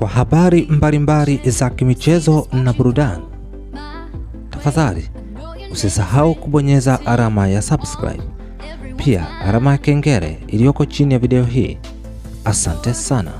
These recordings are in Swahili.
Kwa habari mbalimbali za kimichezo na burudani, tafadhali usisahau kubonyeza alama ya subscribe, pia alama ya kengele iliyoko chini ya video hii. Asante sana.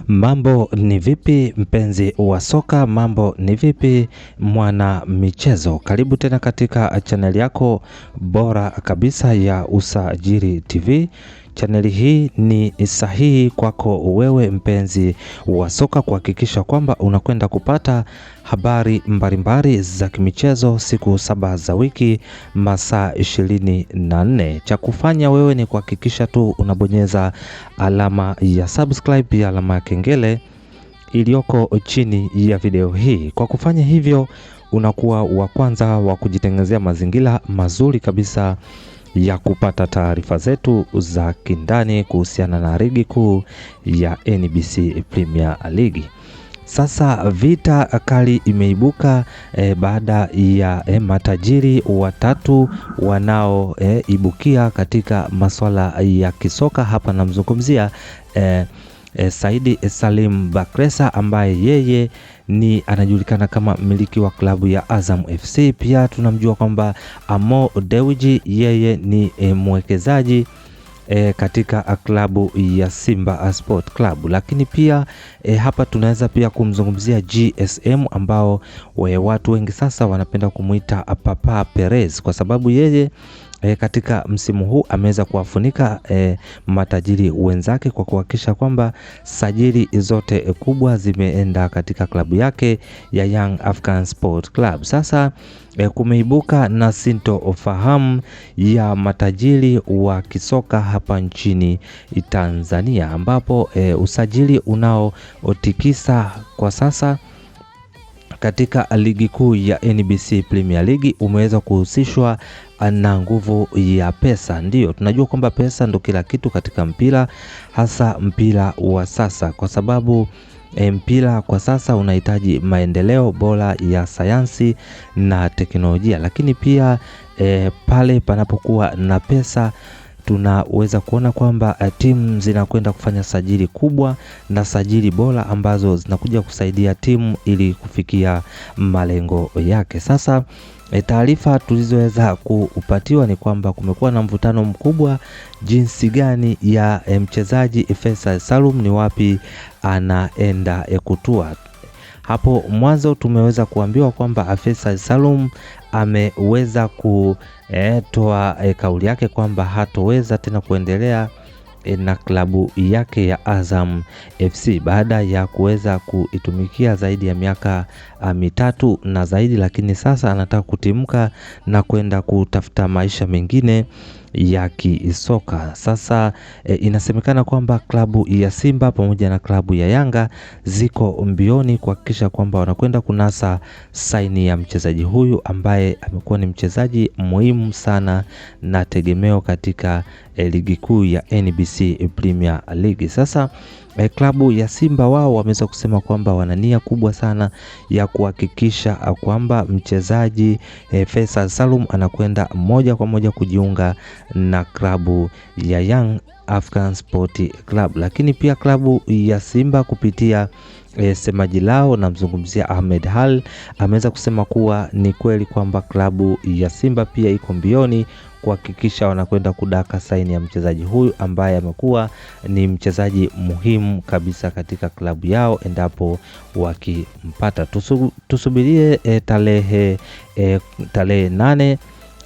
Mambo ni vipi mpenzi wa soka, mambo ni vipi mwana michezo? Karibu tena katika chaneli yako bora kabisa ya Usajili TV. Chaneli hii ni sahihi kwako wewe mpenzi wa soka kuhakikisha kwamba unakwenda kupata habari mbalimbali za kimichezo siku 7 za wiki, masaa 24. Cha kufanya wewe ni kuhakikisha tu unabonyeza alama ya subscribe, pia alama ya kengele iliyoko chini ya video hii. Kwa kufanya hivyo, unakuwa wa kwanza wa kujitengenezea mazingira mazuri kabisa ya kupata taarifa zetu za kindani kuhusiana na ligi kuu ya NBC Premier League. Sasa vita kali imeibuka baada ya matajiri watatu wanaoibukia katika masuala ya kisoka. Hapa namzungumzia Saidi Salim Bakresa ambaye yeye ni anajulikana kama mmiliki wa klabu ya Azam FC. Pia tunamjua kwamba Amo Dewji yeye ni mwekezaji katika klabu ya Simba Sport Club. Lakini pia hapa tunaweza pia kumzungumzia GSM ambao watu wengi sasa wanapenda kumuita Papa Perez kwa sababu yeye katika msimu huu ameweza kuwafunika matajiri wenzake kwa kuhakikisha kwamba sajili zote kubwa zimeenda katika klabu yake ya Young African Sport Club. Sasa kumeibuka na sintofahamu ya matajiri wa kisoka hapa nchini Tanzania, ambapo usajili unaotikisa kwa sasa katika ligi kuu ya NBC Premier League umeweza kuhusishwa na nguvu ya pesa. Ndiyo, tunajua kwamba pesa ndo kila kitu katika mpira, hasa mpira wa sasa, kwa sababu mpira kwa sasa unahitaji maendeleo bora ya sayansi na teknolojia, lakini pia pale panapokuwa na pesa tunaweza kuona kwamba timu zinakwenda kufanya sajili kubwa na sajili bora ambazo zinakuja kusaidia timu ili kufikia malengo yake. Sasa taarifa tulizoweza kupatiwa ni kwamba kumekuwa na mvutano mkubwa jinsi gani ya mchezaji Faisal Salum ni wapi anaenda kutua. Hapo mwanzo tumeweza kuambiwa kwamba Faisal Salum ameweza kutoa kauli yake kwamba hatoweza tena kuendelea na klabu yake ya Azam FC baada ya kuweza kuitumikia zaidi ya miaka 3 na zaidi, lakini sasa anataka kutimka na kwenda kutafuta maisha mengine ya kisoka. Sasa inasemekana kwamba klabu ya Simba pamoja na klabu ya Yanga ziko mbioni kuhakikisha kwamba wanakwenda kunasa saini ya mchezaji huyu ambaye amekuwa ni mchezaji muhimu sana na tegemeo katika ligi kuu ya NBC Premier League. Sasa klabu ya Simba wao wameweza kusema kwamba wana nia kubwa sana ya kuhakikisha kwamba mchezaji Faisal Salum anakwenda moja kwa moja kujiunga na klabu ya Young African Sport Club. Lakini pia klabu ya Simba kupitia semaji lao, namzungumzia Ahmed Hal, ameweza kusema kuwa ni kweli kwamba klabu ya Simba pia iko mbioni kuhakikisha wanakwenda kudaka saini ya mchezaji huyu ambaye amekuwa ni mchezaji muhimu kabisa katika klabu yao endapo wakimpata. Tusubirie tarehe 8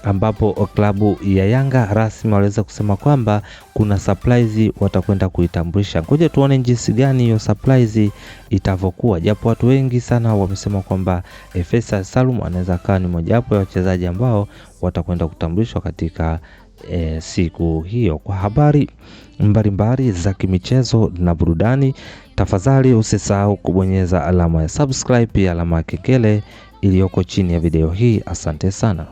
ambapo klabu ya Yanga rasmi waliweza kusema kwamba kuna surprise watakwenda kuitambulisha. Ngoja tuone jinsi gani hiyo surprise itavyokuwa, japo watu wengi sana wamesema kwamba Faisal Salum anaweza kawa ni mojawapo ya wachezaji ambao watakwenda kutambulishwa katika siku hiyo. Kwa habari mbalimbali za kimichezo na burudani, tafadhali usisahau kubonyeza alama ya subscribe, pia alama ya kengele iliyoko chini ya video hii. Asante sana.